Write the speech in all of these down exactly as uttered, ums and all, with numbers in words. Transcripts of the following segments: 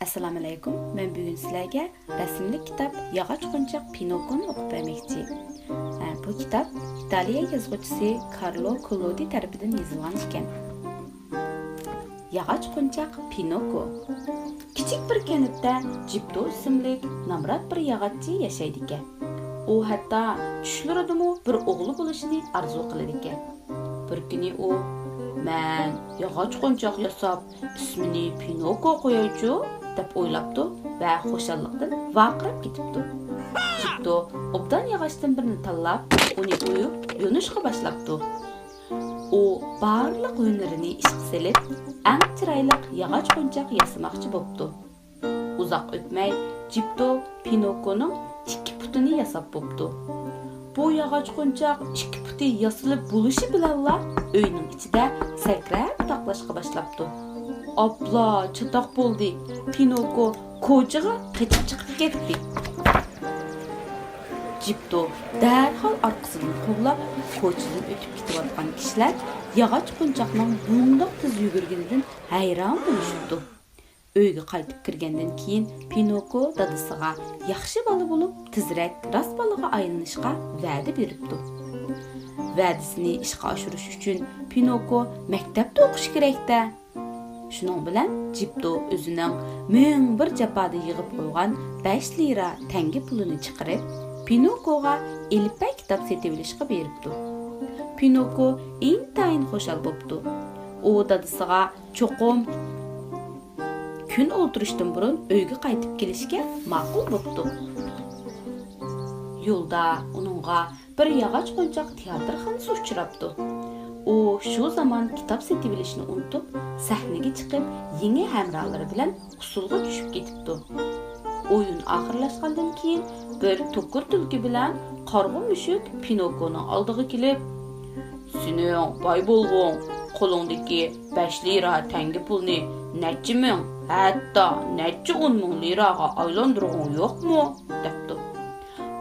ئەسسالامۇئەلەيكۇم، مەن بۈگۈن سىلەرگە رەسىملىك كىتاب ياغاچ قونچاق پىنوكونى ئوقۇپ بەرمەكچى. ئە، بۇ كىتاب ئىتالىيە يازغۇچىسى كارلو كولودى تەرىپىدىن يېزىلغان ئىكەن. ياغاچ قونچاق پىنوكو. كىچىك بىر كەنتتە جىپتو ئىسىملىك نامرات بىر ياغاچچى ياشايدىكەن. ئۇ ھەتتا چۈشلىرىدىمۇ بىر ئوغلى بولۇشىنى ئارزۇ قىلىدىكەن. بىر كۈنى ئۇ، «مەن ياغاچ قونچاق ياساپ، ئىسمىنى پىنوكو قويايچۇ» دەپ ئويلاپتۇ ۋە خۇشاللىقتىن ۋارقىراپ كېتىپتۇ. جىپتو ئوبدان ياغاچتىن بىرنى تاللاپ، ئۇنى ئويۇپ يونۇشقا باشلاپتۇ. ئۇ بارلىق ھۈنىرىنى ئىشقا سېلىپ، ئەڭ چىرايلىق ياغاچ قونچاق ياسىماقچى بوپتۇ. ئۇزاق ئۆتمەي، جىپتو پىنوكونىڭ ئىككى پۇتىنى ياساپ بوپتۇ. بۇ ياغاچ قونچاق ئىككى پۇتى ياسىلىپ بولۇشى بىلەنلا ئۆينىڭ ئىچىدە سەكرەپ تاقلاشقا باشلاپتۇ. ئاپلا، چاتاق بولدى! پىنوكو كوچىغا قېچىپ چىقىپ كەتتى. جىپتو دەرھال ئارقىسىدىن قوغلاپ، كوچىدىن ئۆتۈپ كېتىۋاتقان كىشىلەر ياغاچ قونچاقنىڭ بۇنداق تېز يۈگۈرگىنىدىن ھەيران بولۇشۇپتۇ. ئۆيگە قايتىپ كىرگەندىن كېيىن، پىنوكو دادىسىغا ياخشى بالا بولۇپ، تېزرەك راست بالىغا ئايلىنىشقا ۋەدە بېرىپتۇ. ۋەدىسىنى ئىشقا ئاشۇرۇش ئۈچۈن پىنوكو مەكتەپتە ئوقۇشى كېرەك-دە. شۇنىڭ بىلەن جىپتو ئۆزىنىڭ مىڭ بىر جاپادا يىغىپ قويغان بەش لىرا تەڭگە پۇلىنى چىقىرىپ، پىنوكوغا ئېلىپبە كىتاب سېتىۋېلىشقا بېرىپتۇ. پىنوكو ئىنتايىن خۇشال بوپتۇ. ئۇ دادىسىغا چوقۇم كۈن ئولتۇرۇشتىن بۇرۇن ئۆيگە قايتىپ كېلىشكە ماقۇل بوپتۇ. يولدا ئۇنىڭغا بىر ياغاچ قونچاق تىياتىرخانىسى ئۇچراپتۇ. ئۇ شۇ زامان كىتاب سېتىۋېلىشنى ئۇنتۇپ، سەھنىگە چىقىپ، يېڭى ھەمراھلىرى بىلەن ئۇسسۇلغا چۈشۈپ كېتىپتۇ. ئويۇن ئاخىرلاشقاندىن كېيىن، بىر توكۇر تۈلكە بىلەن قارىغۇ مۈشۈك پىنوكونىڭ ئالدىغا كېلىپ، «سېنىڭ باي بولغۇڭ، قولۇڭدىكى بەش لىرا تەڭگە پۇلنى نەچچە مىڭ، ھەتتا نەچچە ئون مىڭ لىراغا ئايلاندۇرغۇڭ يوقمۇ؟» دەپتۇ.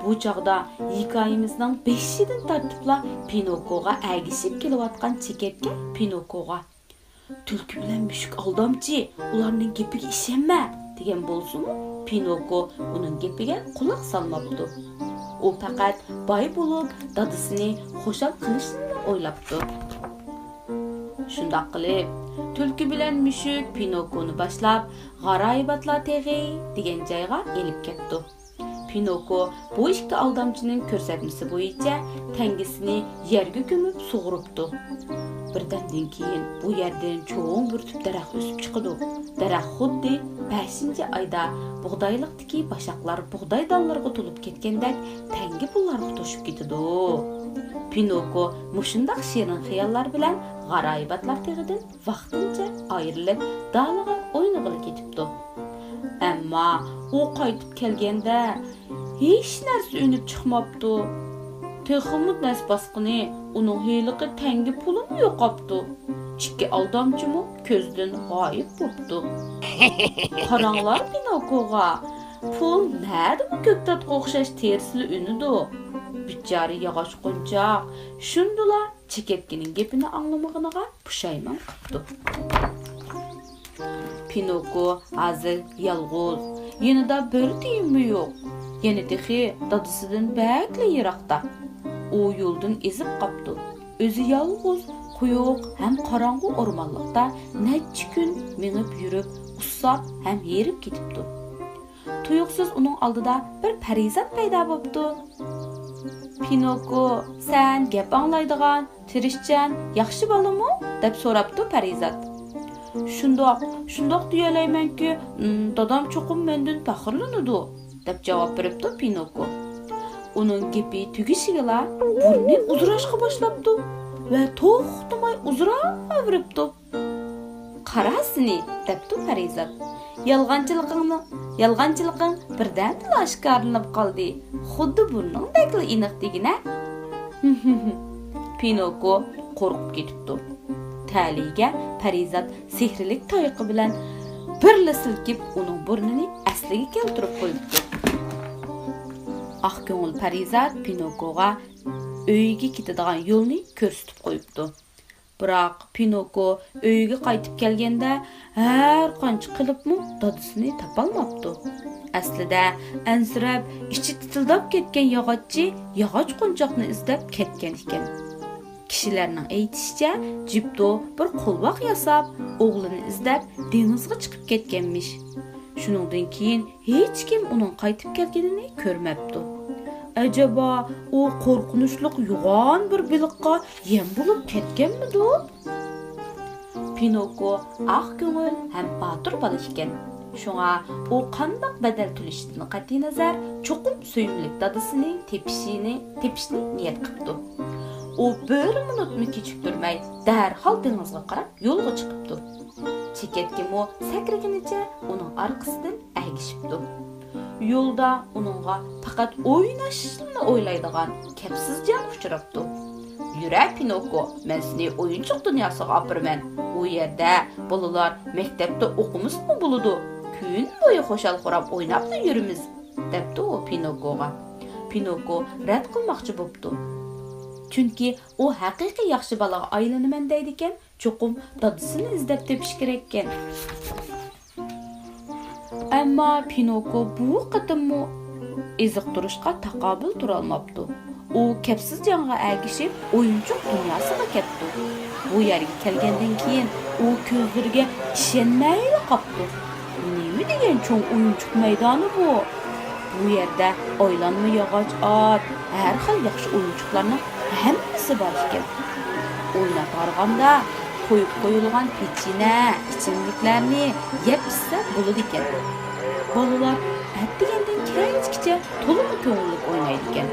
بۇ چاغدا ھېكايىمىزنىڭ بېشىدىن تارتىپلا پىنوكوغا ئەگىشىپ كېلىۋاتقان چېكەتكە پىنوكوغا، «تۈلكە بىلەن مۈشۈك ئالدامچى، ئۇلارنىڭ گېپىگە ئىشەنمە» دېگەن بولسىمۇ، پىنوكو ئۇنىڭ گېپىگە قۇلاق سالماپتۇ. ئۇ پەقەت باي بولۇپ، دادىسىنى خۇشال قىلىشنىلا ئويلاپتۇ. شۇنداق قىلىپ، تۈلكە بىلەن مۈشۈك پىنوكونى باشلاپ، «غارايىباتلار تېغى» دېگەن جايغا ئېلىپ كەپتۇ. پىنوكو بۇ ئىككى ئالدامچىنىڭ كۆرسەتمىسى بويىچە تەڭگىسىنى يەرگە كۆمۈپ سۇغۇرۇپتۇ. بىردەمدىن كېيىن بۇ يەردىن چوڭ بىر تۈپ دەرەخ ئۆسۈپ چىقىدۇ. دەرەخ خۇددى بەشىنچى ئايدا بۇغدايلىقتىكى باشاقلار بۇغداي دانلىرىغا تولۇپ كەتكەندەك تەڭگە پۇللارغا توشۇپ كېتىدۇ. پىنوكو مۇشۇنداق شېرىن خىياللار بىلەن غارايىباتلار تېغىدىن ۋاقتىنچە ئايرىلىپ، دالىغا ئوينىغىلى كېتىپتۇ. ئەمما ئۇ قايتىپ كەلگەندە، ھېچ نەرسە ئۈنۈپ چىقماپتۇ. تېخىمۇ نەس باسقىنى، ئۇنىڭ ھېلىقى تەڭگە پۇلىمۇ يوقاپتۇ. ئىككى ئالدامچىمۇ كۆزدىن غايىب بوپتۇ. قاراڭلار پىنوكوغا، پۇل نەدىمۇ كۆكتاتقا ئوخشاش تېرىسىلا ئۈنىدۇ. بىچارە ياغاچ قونچاق شۇندىلا چېكەتكىنىڭ گېپىنى ئاڭلىمىغىنىغا پۇشايمان قىپتۇ. پىنوكو ھازىر يالغۇز، يېنىدا بىر تىيىنمۇ يوق. يەنە تېخى دادىسىدىن بەكلا يىراقتا. ئۇ يولدىن ئېزىپ قاپتۇ. ئۆزى يالغۇز، قويۇق ھەم قاراڭغۇ ئورمانلىقتا نەچچە كۈن مېڭىپ يۈرۈپ، ئۇسساپ ھەم ھېرىپ كېتىپتۇ. تۇيۇقسىز ئۇنىڭ ئالدىدا بىر پەرىزات پەيدا بوپتۇ. «پىنوكو، سەن گەپ ئاڭلايدىغان، تىرىشچان، ياخشى بالىمۇ؟» دەپ سوراپتۇ پەرىزات. «شۇنداق، شۇنداق دېيەلەيمەنكى، ئىم، دادام چوقۇم مەندىن پەخىرلىنىدۇ» دەپ جاۋاب بېرىپتۇ پىنوكو. ئۇنىڭ گېپى تۈگىشىگىلا بۇرنى ئۇزىراشقا باشلاپتۇ ۋە توختىماي ئۇزىراۋېرىپتۇ. «قارا سېنى» دەپتۇ پەرىزات. «يالغانچىلىقىڭنى، يالغانچىلىقىڭ بىردەمدىلا ئاشكارىلىنىپ قالدى. خۇددى بۇرنۇڭدەكلا ئېنىق دېگىنە.» پىنوكو قورقۇپ كېتىپتۇ. تەلىيىگە پەرىزات سېھرىلىك تايىقى بىلەن بىرلا سىلكىپ، ئۇنىڭ بۇرنىنى ئەسلىگە كەلتۈرۈپ قويۇپتۇ. ئاق كۆڭۈل پەرىزات پىنوكوغا ئۆيىگە كېتىدىغان يولنى كۆرسىتىپ قويۇپتۇ. بىراق پىنوكو ئۆيىگە قايتىپ كەلگەندە، ھەر قانچە قىلىپمۇ دادىسىنى تاپالماپتۇ. ئەسلىدە ئەنسىرەپ، ئىچى تىتىلداپ كەتكەن ياغاچچى ياغاچ قونچاقنى ئىزدەپ كەتكەن ئىكەن. كىشىلەرنىڭ ئېيتىشىچە، جىپتو بىر قولۋاق ياساپ، ئوغلىنى ئىزدەپ دېڭىزغا چىقىپ كەتكەنمىش. شۇنىڭدىن كېيىن ھېچكىم ئۇنىڭ قايتىپ كەلگىنىنى كۆرمەپتۇ. ئەجەبا، ئۇ قورقۇنچلۇق يوغان بىر بېلىققا يەم بولۇپ كەتكەنمىدۇ؟ پىنوكو ئاق كۆڭۈل ھەم باتۇر بالا ئىكەن. شۇڭا ئۇ قانداق بەدەل تۆلىشىدىن قەتئىينەزەر، چوقۇم سۆيۈملۈك دادىسىنى تېپىشىنى، تېپىشنى نىيەت قىپتۇ. ئۇ بىر مىنۇتمۇ كېچىكتۈرمەي، دەرھال دېڭىزغا قاراپ يولغا چىقىپتۇ. چېكەتكىمۇ سەكرىگىنىچە ئۇنىڭ ئارقىسىدىن ئەگىشىپتۇ. يولدا ئۇنىڭغا پەقەت ئويناشنىلا ئويلايدىغان كەپسىز جان ئۇچراپتۇ. «يۈرە، پىنوكو، مەن سېنى ئويۇنچۇق دۇنياسىغا ئاپىرىمەن. ئۇ يەردە بالىلار مەكتەپتە ئوقۇمىسىمۇ بولىدۇ. كۈن بويى خۇشال-خۇرام ئويناپلا يۈرىمىز»، دەپتۇ ئۇ پىنوكوغا. پىنوكو رەت قىلماقچى بوپتۇ. چۈنكى ئۇ ھەقىقىي ياخشى بالىغا ئايلىنىمەن دەيدىكەن، چوقۇم دادىسىنى ئىزدەپ تېپىش كېرەككەن. ئەمما پىنوكو بۇ قېتىممۇ ئېزىقتۇرۇشقا تاقابىل تۇرالماپتۇ. ئۇ كەپسىز جانغا ئەگىشىپ، ئويۇنچۇق دۇنياسىغا كەپتۇ. بۇ يەرگە كەلگەندىن كېيىن ئۇ كۆزلىرىگە ئىشەنمەيلا قاپتۇ. نېمە دېگەن چوڭ ئويۇنچۇق مەيدانى بۇ! بۇ يەردە ئايلانما ياغاچ ئات، ھەر خىل ياخشى ئويۇنچۇقلارنىڭ ھەممىسى بار ئىكەن. ئويناپ ھارغاندا قويۇپ قويۇلغان پېچىنە، ئىچىملىكلەرنى يەپ ئىچسە بولىدىكەن. بالىلار ئەتىگەندىن كەچكىچە تولىمۇ كۆڭۈللۈك ئوينايدىكەن.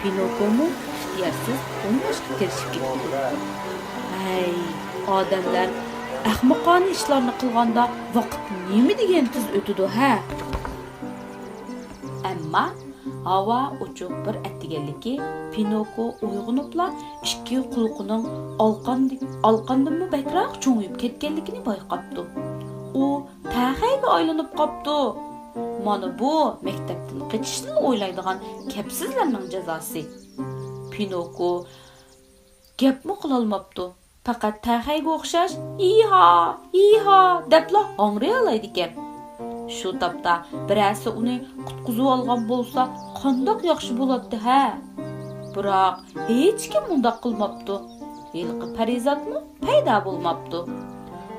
پىنوكومۇ ئىختىيارسىز ئويناشقا كىرىشىپ كېتىپتۇ. ھەي، ئادەملەر ئەخمىقانە ئىشلارنى قىلغاندا ۋاقىت نېمە دېگەن تېز ئۆتىدۇ ھە! ئەمما ھاۋا ئوچۇق بىر ئەتىگەنلىكى پىنوكو ئويغىنىپلا ئىككى قۇلىقىنىڭ ئالقاندى-، ئالقاندىنمۇ بەكرەك چوڭىيىپ كەتكەنلىكىنى بايقاپتۇ. ئۇ تەخەيگە ئايلىنىپ قاپتۇ. مانا بۇ مەكتەپتىن قېچىشنىلا ئويلايدىغان كەپسىزلەرنىڭ جازاسى. پىنوكو گەپمۇ قىلالماپتۇ. پەقەت تەخەيگە ئوخشاش «ھىھا، ھىھا» دەپلا ھاڭرىيالايدىكەن. شۇ تاپتا بىرەرسى ئۇنى قۇتقۇزۇۋالغان بولسا قانداق ياخشى بولاتتى ھە! بىراق ھېچكىم ئۇنداق قىلماپتۇ. ھېلىقى پەرىزاتمۇ پەيدا بولماپتۇ.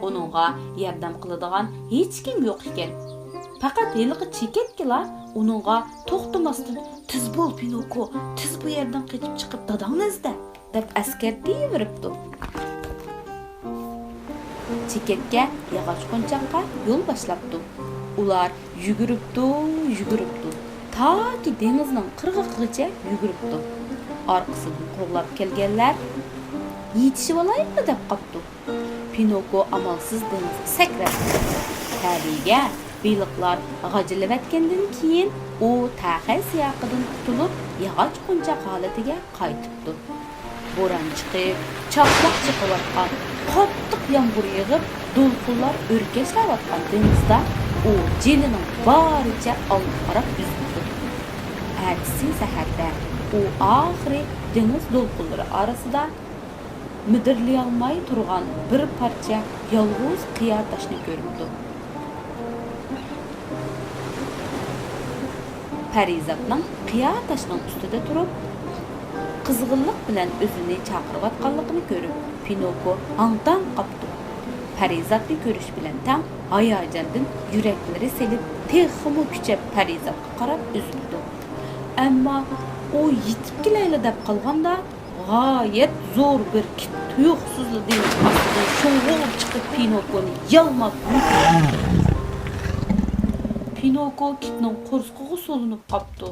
ئۇنىڭغا ياردەم قىلىدىغان ھېچكىم يوق ئىكەن. پەقەت ھېلىقى چېكەتكىلا ئۇنىڭغا توختىماستىن «تېز بول، پىنوكو، تېز بۇ يەردىن قېچىپ چىقىپ داداڭنى ئىزدە» دەپ ئەسكەرتىۋېرىپتۇ. چېكەتكە ياغاچ قونچاققا يول باشلاپتۇ. ئۇلار يۈگۈرۈپتۇ، يۈگۈرۈپتۇ، تاكى دېڭىزنىڭ قىرغىقىغىچە يۈگۈرۈپتۇ. ئارقىسىدىن قوغلاپ كەلگەنلەر «يېتىشىۋالايلى» دەپ قاپتۇ. پىنوكو ئامالسىز دېڭىزغا سەكرەپتۇ. تەبىئىيگە بېلىقلار غاجىلىۋەتكەندىن كېيىن، ئۇ تەخەي سىياقىدىن قۇتۇلۇپ، ياغاچ قونچاق ھالىتىگە قايتىپتۇ. بوران چىقىپ، چاقماق چېقىۋاتقان، قاتتىق يامغۇر يېغىپ، دولقۇنلار ئۆركەشلەۋاتقان دېڭىزدا ئۇ جېنىنىڭ بارىچە ئالغا قاراپ ئۈزۈپتۇ. ئەتىسى سەھەردە ئۇ ئاخىرى دېڭىز دولقۇنلىرى ئارىسىدا مىدىرلىيالماي تۇرغان بىر پارچە يالغۇز قىيا تاشنى كۆرۈپتۇ. پەرىزاتنىڭ قىيا تاشنىڭ ئۈستىدە تۇرۇپ، قىزغىنلىق بىلەن ئۆزىنى چاقىرىۋاتقانلىقىنى كۆرۈپ، پىنوكو ھاڭ-تاڭ قاپتۇ. پەرىزاتنى كۆرۈش بىلەن تەڭ ھاياجاندىن يۈرەكلىرى سېلىپ، تېخىمۇ كۈچەپ پەرىزاتقا قاراپ ئۈزۈپتۇ. ئەمما ئۇ يېتىپ كېلەيلا دەپ قالغاندا، غايەت زور بىر كىت تۇيۇقسىزلا دېڭىز ئاستىدىن شوڭغۇپ چىقىپ، پىنوكونى يالماپ يۈرۈپ، پىنوكو كىتنىڭ قورسىقىغا سولىنىپ قاپتۇ.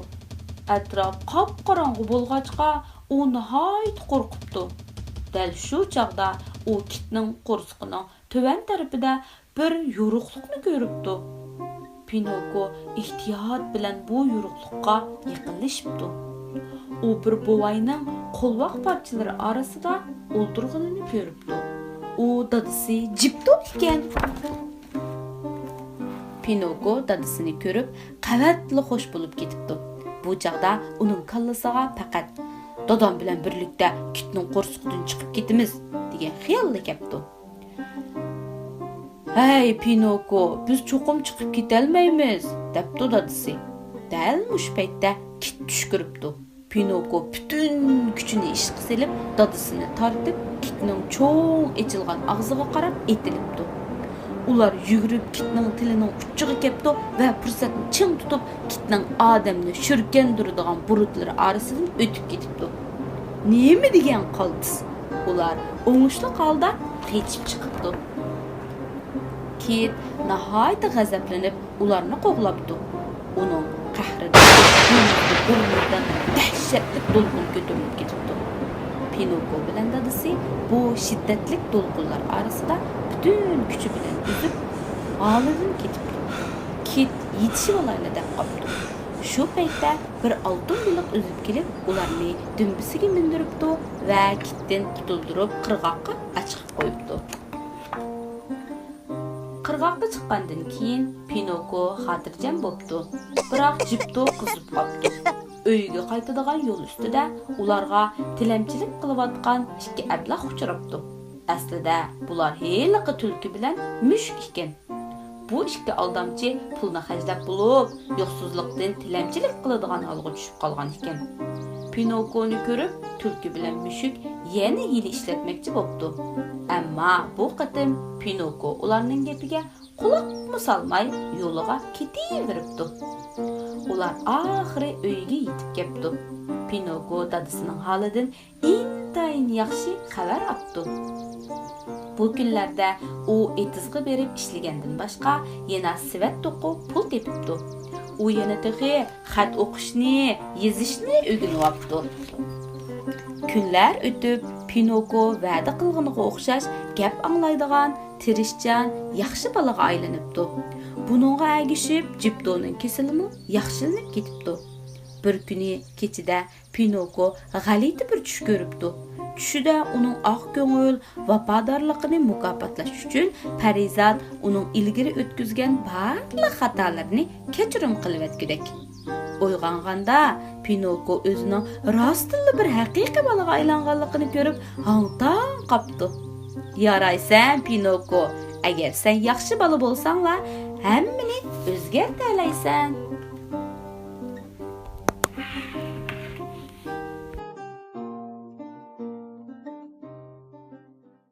ئەتراپ قاپقاراڭغۇ بولغاچقا، ئۇ ناھايىتى قورقۇپتۇ. دەل شۇ چاغدا ئۇ كىتنىڭ قورسىقىنىڭ تۆۋەن تەرىپىدە بىر يورۇقلۇقنى كۆرۈپتۇ. پىنوكو ئېھتىيات بىلەن بۇ يورۇقلۇققا يېقىنلىشىپتۇ. ئۇ بىر بوۋاينىڭ قولۋاق پارچىلىرى ئارىسىدا ئولتۇرغىنىنى كۆرۈپتۇ. ئۇ دادىسى جىپتو ئىكەن. پىنوكو دادىسىنى كۆرۈپ، قەۋەتلا خوش بولۇپ كېتىپتۇ. بۇ چاغدا ئۇنىڭ كاللىسىغا پەقەت «دادام بىلەن بىرلىكتە كىتنىڭ قورسىقىدىن چىقىپ كېتىمىز» دېگەن خىياللا كەپتۇ. «ھەي، پىنوكو، بىز چوقۇم چىقىپ كېتەلمەيمىز» دەپتۇ دادىسى. دەل مۇشۇ پەيتتە كىت چۈش كۆرۈپتۇ. پىنوكو پۈتۈن كۈچىنى ئىشقا سېلىپ، دادىسىنى تارتىپ، كىتنىڭ چوڭ ئېچىلغان ئاغزىغا قاراپ ئېتىلىپتۇ. ئۇلار يۈگۈرۈپ كىتنىڭ تىلىنىڭ ئۇچىغا كەپتۇ ۋە پۇرسەتنى چىڭ تۇتۇپ، كىتنىڭ ئادەمنى شۈركەندۈرىدىغان بۇرۇتلىرى ئارىسىدىن ئۆتۈپ كېتىپتۇ. نېمە دېگەن قالتىس! ئۇلار ئوڭۇشلۇق ھالدا قېچىپ چىقىپتۇ. كىت ناھايىتى غەزەپلىنىپ، ئۇلارنى قوغلاپتۇ. ئۇنىڭ قەھرىدىن دېڭىزدا بىر مەيدان دەھشەتلىك دولقۇن كۆتۈرۈلۈپ كېتىپتۇ. پىنوكو بىلەن دادىسى بۇ شىددەتلىك دولقۇنلار ئارىسىدا پۈتۈن كۈچى بىلەن ئۈزۈپ، ھالىدىن كېتىپتۇ. كىت يېتىشىۋالايلا دەپ قاپتۇ. شۇ پەيتتە بىر ئالتۇن بېلىق ئۈزۈپ كېلىپ، ئۇلارنى دۈمبىسىگە مىندۈرۈپتۇ ۋە كىتتىن قۇتۇلدۇرۇپ، قىرغاققا ئاچىقىپ قويۇپتۇ. قىرغاققا چىققاندىن كېيىن پىنوكو خاتىرجەم بوپتۇ، بىراق جىپتو قىزىپ قاپتۇ. ئۆيىگە قايتىدىغان يول ئۈستىدە ئۇلارغا تىلەمچىلىك قىلىۋاتقان ئىككى ئەبلەخ ئۇچراپتۇ. ئەسلىدە بۇلار ھېلىقى تۈلكە بىلەن مۈشۈك ئىكەن. بۇ ئىككى ئالدامچى پۇلنى خەجلەپ بولۇپ، يوقسۇزلۇقتىن تىلەمچىلىك قىلىدىغان ھالغا چۈشۈپ قالغان ئىكەن. پىنوكونى كۆرۈپ، تۈلكە بىلەن مۈشۈك يەنە ھىيلە ئىشلەتمەكچى بوپتۇ. ئەمما بۇ قېتىم پىنوكو ئۇلارنىڭ گېپىگە قۇلاقمۇ سالماي، يولىغا كېتىۋېرىپتۇ. ئۇلار ئاخىرى ئۆيىگە يېتىپ كەپتۇ. پىنوكو دادىسىنىڭ ھالىدىن ئىنتايىن ياخشى خەۋەر ئاپتۇ. بۇ كۈنلەردە ئۇ ئېتىزغا بېرىپ ئىشلىگەندىن باشقا، يەنە سېۋەت توقۇپ پۇل تېپىپتۇ. ئۇ يەنە تېخى خەت ئوقۇشنى، يېزىشنى ئۆگىنىۋاپتۇ. كۈنلەر ئۆتۈپ، پىنوكو ۋەدە قىلغىنىغا ئوخشاش گەپ ئاڭلايدىغان، تىرىشچان، ياخشى بالىغا ئايلىنىپتۇ. بۇنىڭغا ئەگىشىپ، جىپتونىڭ كېسىلىمۇ ياخشىلىنىپ كېتىپتۇ. بىر كۈنى كېچىدە پىنوكو غەلىتە بىر چۈش كۆرۈپتۇ. چۈشىدە ئۇنىڭ ئاق كۆڭۈل، ۋاپادارلىقىنى مۇكاپاتلاش ئۈچۈن پەرىزات ئۇنىڭ ئىلگىرى ئۆتكۈزگەن بارلىق خاتالىرىنى كەچۈرۈم قىلىۋەتكۈدەك. ئويغانغاندا پىنوكو ئۆزىنىڭ راستتىنلا بىر ھەقىقىي بالىغا ئايلانغانلىقىنى كۆرۈپ ھاڭ-تاڭ قاپتۇ. يارايسەن، پىنوكو، ئەگەر سەن ياخشى بالا بولساڭلا، ھەممىنى ئۆزگەرتەلەيسەن.